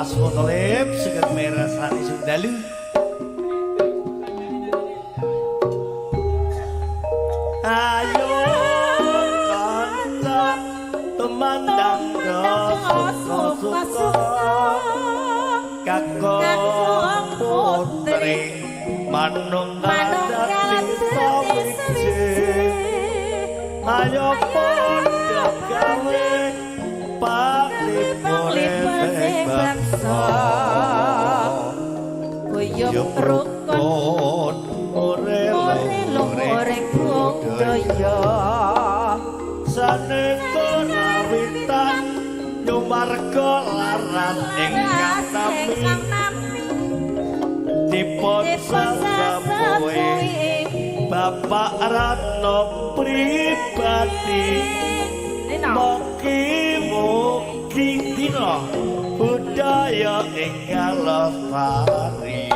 Mas Mutolib sugeng mirsani Sundalu. Ayo kanca tumandang suka-suka kakung putri manunggal dadi sawiji. Ayo padha gawe panglipure bangsa guyub rukun ore luhur budaya saneka rawitan nyumarga larat ingkang nami dipun sesepuhi Bapak Ratno pribadi. Mugi-mugi dina budaya ingkang lestari.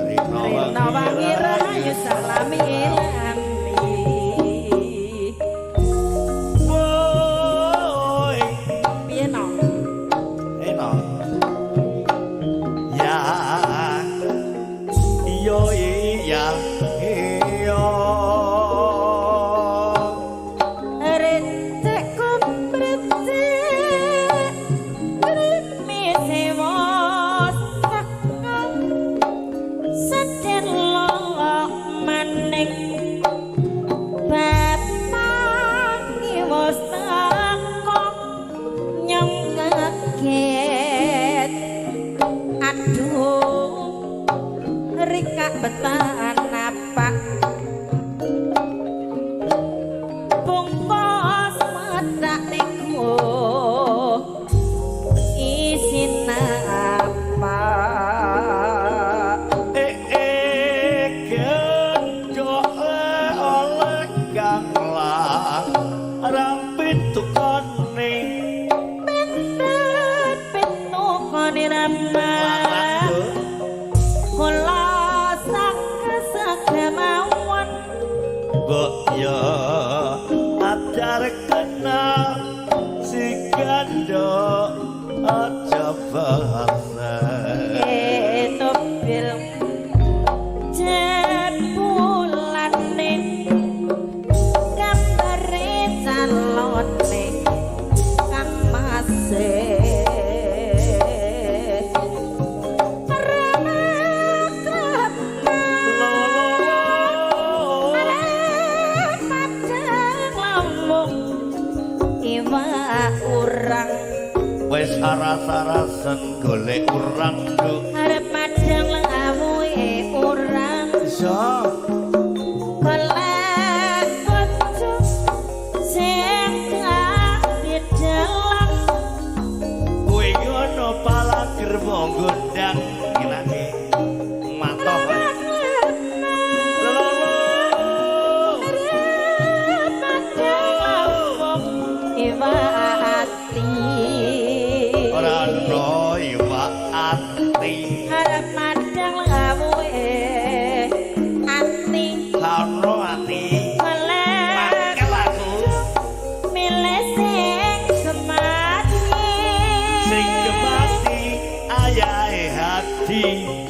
Rina wangi rahayu salami lami. Woi, Piye no? Enak. Ya, iyo iya iyo. Recek kumrecek krimise wos teko sedelok maning bapak wos teko nyong kaget aduh rika betan apa bungkus medak niku isin apa. Eh eh gendok oleh kang rampit tukone Pentet pitukone rama kula sak sagemawon. Mbok yo ajar kenal si gandok aja bahasa. Bil jebulane gambare calone kang mase Rama Krama padang lawung iwak urang. Wis aras-arasen golek urang nduk. Arep padang lawuhe urang. Iso golek bojo sing dadi dalang. Kuwi ngono palagerma gondang ngene matoh. Iwak ati. Ora ana iwak ati. Arep padang lawuhe ati. Ana ati. Golek Mangkel aku. Milih sing gemati. Sing gemati ayahe hadi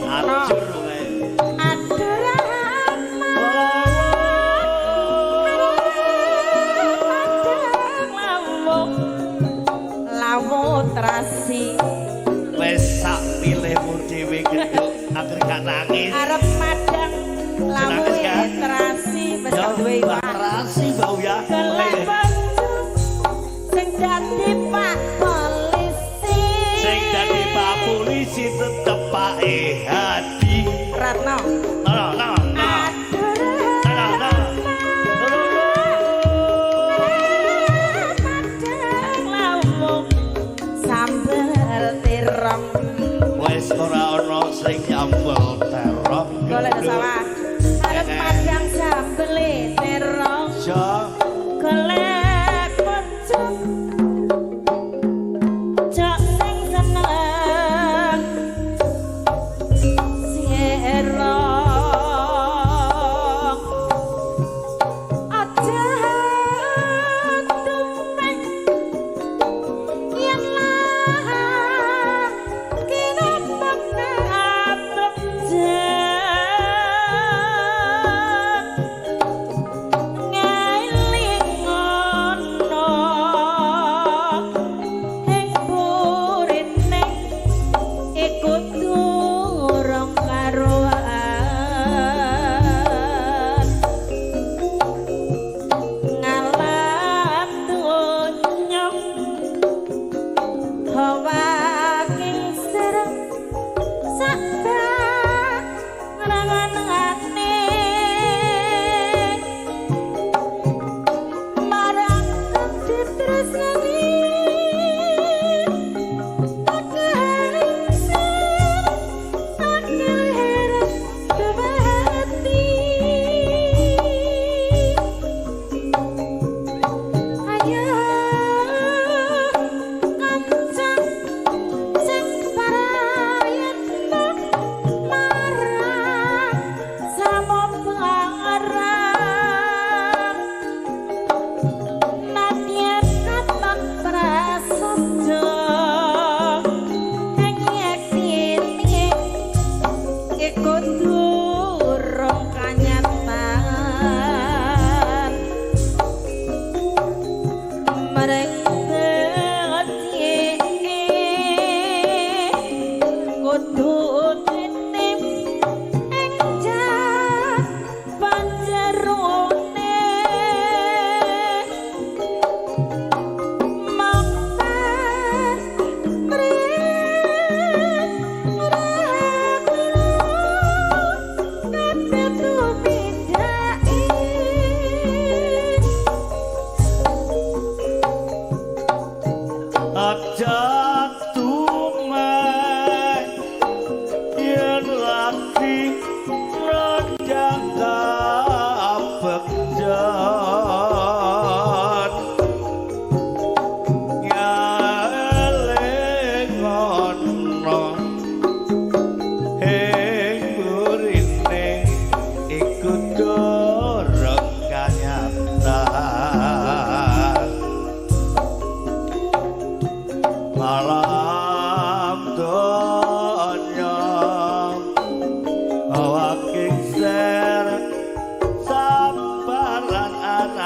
acur wae. Aduh Rahman padang lawung lawu terasi. Wis sak pilihmu dhewe genduk agar gak nangis. Arep padang lawu Nangis, kan? terasi wis Ya. gak duwe.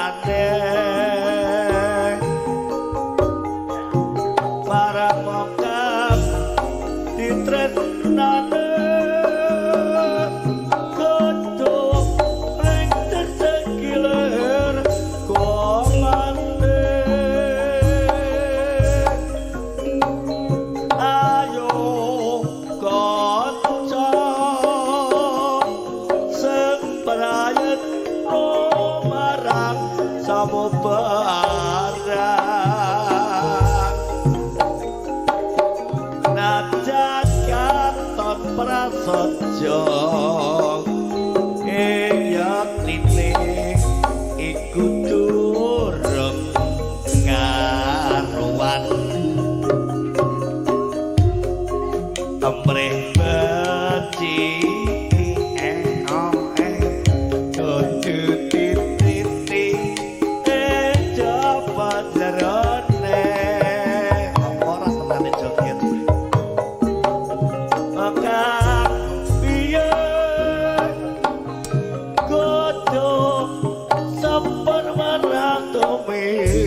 Liyane marang mokap ditresnane kudu ring tersekiler komande. Ayo kanca semprayetno marang samubarang najan katon prasaja ing yektine iku durung karuan temrih beci eh oh eh kudu titi eh coba jerone apa ora senane joget maka piye kudu sabar marang tumirape.